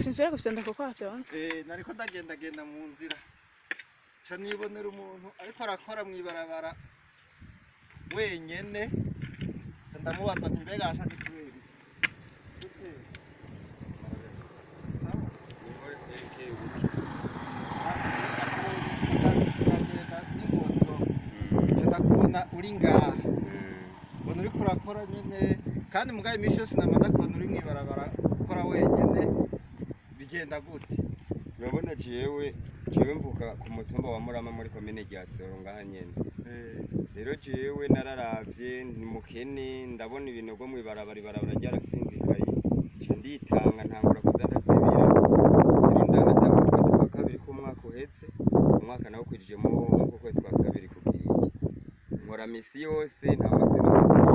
Sinsubira gufyonda kuko wafyonze. Nariko ndagendagenda mu nzira, nca nibonera umuntu ariko arakora mw'ibarabara wenyene, nca ndamubaza nti: "Mbega ashaka kubera iki?" Gute? Sawa? Ndagenda n'imoto, nca ndakubona uri ngaha, mbona uriko urakora nyene, kandi mugabe iminsi yose nama ndakubona uri mw'ibarabara ukora wenyene. Bigenda gute? Urabona, jewe mvuka ku mutumba wa Murama muri komine Ryasoro ngaha nyene. Rero jewe nararavye, ni mukene, ndabona ibinogo mw'ibarabara, ibarabara ryarasinzikaye, nca nditanga ntangura kuza ndazibira. Rero ndanatanga ukwezi kwa kabiri k'umwaka uhetse, umwaka nawo kwijejemo ukwezi kwa kabiri kugiye. Nkora misi yose, nta musi n'umwe nsiba,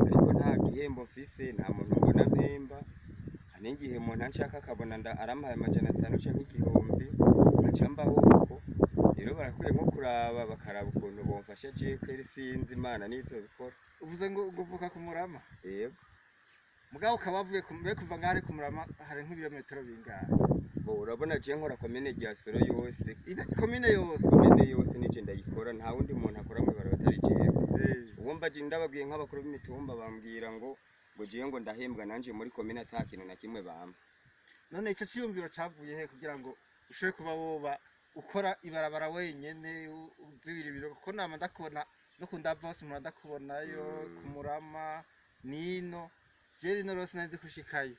ariko nta gihembo mfise, nta muntu mbona mpemba. Hari n'igihe umuntu anshaka akabona arampaye 500 canke 1000, nkaca mbaho uko. Rero barakwiye nko kuraba, bakaraba ukuntu bomfasha. Jewe kweri sinzi, Imana niyo izobikora. Uvuze ngo uvuka ku Murama? Yego. Mugabo ukaba wavuye mbe kuva ngaho ari ku Murama hari nk'ibirometero bingahe? Bo, urabona jewe nkora komine Ryasoro yose. Komine yose? Komine yose nije ndayikora, nta wundi muntu akora mw'ibarabara atari jewe. Uwo mbaje ndababwiye nk'abakuru b'imitumba, bambwira ngo jewe ngo ndahembwa nanje muri komine, ata kintu na kimwe bampa. None ico ciyumviro cavuye he kugira ngo ushobore kuba woba ukora ibarabara wenyene, uzibira ibiro? Kuko nama ndakubona no ku ndava hose mpora ndakubonayo. Ku Murama nino, je rino rose nari nzi kushikayo.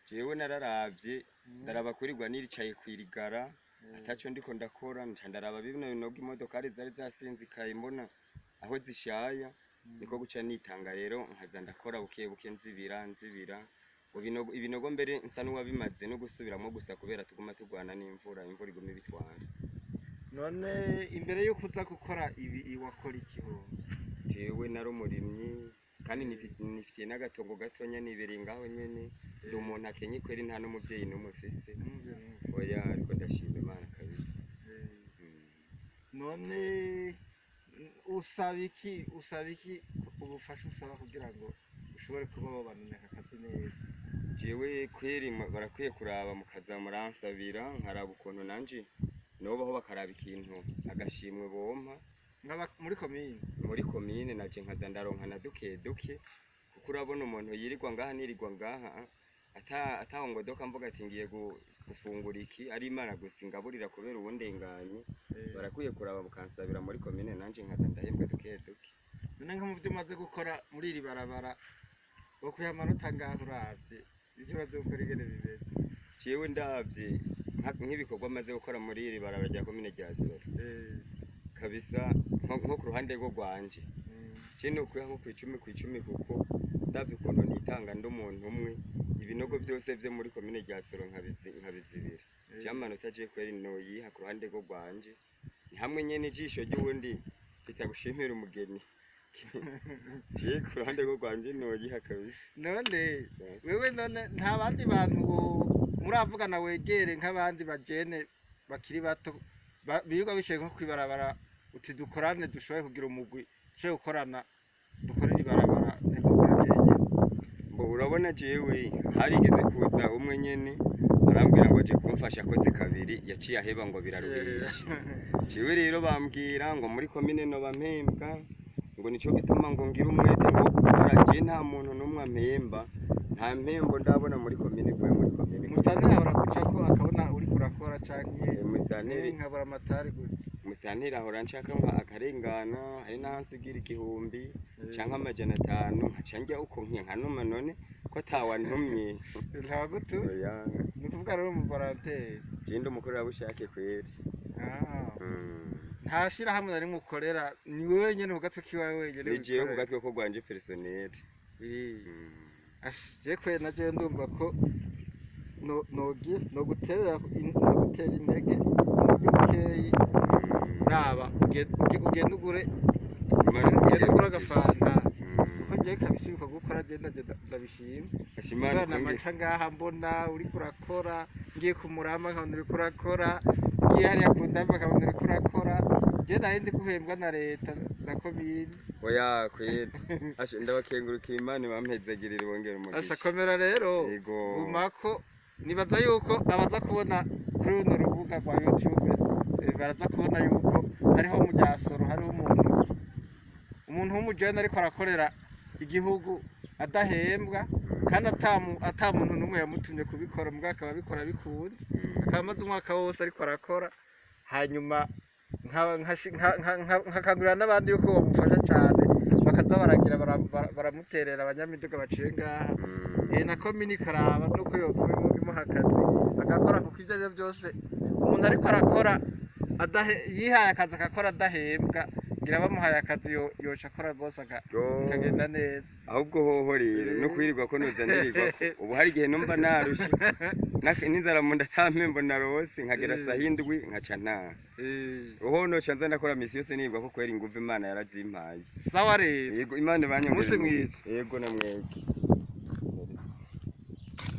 Jewe nararavye, ndaraba kurirwa niricaye kwirigara ataco ndiko ndakora, nca ndaraba bino binogo imodokari zari zasinzikaye, mbona aho zishaya, niko guca nitanga rero nkaza ndakora buke buke, nzibira nzibira. Ngo ibinogo mbere nsa n'uwabimaze no gusubiramwo, gusa kubera tuguma turwana n'imvura, imvura iguma ibitwara. None imbere y'uko uza gukora ibi wakora iki ho? Jewe nari umurimyi, kandi nifitiye n'agatongo gatonya, nibereye ngaho nyene. Ndi umuntu akenye kweri, nta n'umuvyeyi n'umwe mfise, oya, ariko ndashima Imana kabisa. None usaba iki ubufasha usaba kugira ngo ushobore kuba wabandanya aka kazi neza? Jewe kweri barakwiye kuraba mukaza muransabira, nkaraba ukuntu nanje nobaho, bakaraba ikintu agashimwe bompa. Muri komine? Muri komine, naje nkaza ndaronka na duke duke, kuko urabona umuntu yirirwa ngaha, nirirwa ngaha ataho ngodoka mvuga ati ngiye gufungura iki, ari Imana gusa ingaburira kubera uwundenganye. Barakwiye kuraba bukansabira muri komine, nanje nkaza ndahembwa duke duke. None nko mu byo umaze gukora muri iri barabara, wokwiha amanota angahe uravye ivyo umaze gukora ingene bimeze? Jewe ndavye nk'ibikorwa maze gukora muri iri barabara rya komine rya Soro, kabisa nko ku ruhande rwo rwanje, je nokwiha nko ku 10 ku 10, kuko ndavye ukuntu nitanga ndi umuntu umwe, ibinogo byose vyo muri komine rya Soro nkabizibira. Je amanota je kweri noyiha ku ruhande rwo rwanje ni hamwe nyene ijisho ry'uwundi ritagushimira umugeni. Je ku ruhande rwo rwanje noyiha kabisa. None wewe, none nta bandi bantu muravugana wegere nk'abandi bajene bakiri bato birirwa bicaye nko kwibarabara, uti dukorane, dushobore kugira umugwi, dushobore gukorana, dukorere ibarabara, ntikukora jenyene? Mbo, urabona jewe harigeze kuza umwe nyene arambwira ngo aje kumfasha, akoze kabiri yaciye aheba ngo biraruhisha. Jewe rero bambwira ngo muri komine noba mpembwa, ngo nico gituma ngo ngira umwete ngo wo gukora. Je nta muntu n'umwe ampemba, nta mpembo ndabona muri komine ivuye muri komine. Musitanteri ahora gucako akabona uriko urakora canke? Musitanteri Nkabura amatari gutya. Musitanteri ahora nshaka nka akarengana, hari n'aho ansigira 1000 canke 500, nkaca njya uko nkanuma. None ko atawantumye? Ntabagutu. Oya. Ni ukuvuga rero umuvolonteri? Je ndi umukorerabushake kweri. Nta shirahamwe na rimwe ukorera, ni wewe nyene ku gatwe kiwawe wenyene? Ni jewe ku Wikorera. gatwe ko rwanje personnel. Ash, je kwe na jewe ndumva ko no nogira no gutera intege mu buryo bukeyi. Raba ugende ugure agafanta, kuko jewe kabisa ibikorwa ukora je ndaje ndabishima. Imana Kubera ikunge. Namaca ngaha mbona uriko urakora, ngiye ku Murama nkabona uriko urakora, ngiye hariya ku Ndava nkabona uriko urakora. Je nari ndi guhembwa na leta na komine. Oya kweri. Asha, ndabakengurukiye, Imana ibampezagirire, bongere Asha, umugisha. komera rero. Yego. Gumako. Nibaza yuko abaza kubona kuri runo rubuga rwa YouTube, baraza kubona yuko hariho mu Ryasoro hariho umuntu w'umujene ariko arakorera igihugu adahembwa, kandi ata muntu n'umwe yamutumye kubikora, mbwa akaba abikora bikunze, akaba amaze umwaka wose ariko arakora. Hanyuma nkakangurira n'abandi yuko bamufasha cyane, bakaza baragira baramuterera abanyamiduga baciye ngaha. Na komini ikaraba nuko yopfuma imuha akazi agakora, kuko ibyo aribyo byose umuntu ariko arakora yihaye akazi agakora adahembwa, ngira bamuhaye akazi yoca akora rwose akagenda neza. Ahubwo hoho rero no kwirirwa ko noza nirirwa ko ubu hari igihe numva narushe, n'inzara mu nda, ata mpembo narose, nkagera saha 7 nkaca ntaha. Uho noca nza ndakora misi yose nirirwa ko, kwera inguvu Imana yarazimpaye. Sawa rero. Yego, Imana ibanyongere. Umunsi mwiza. Yego, na mwebwe.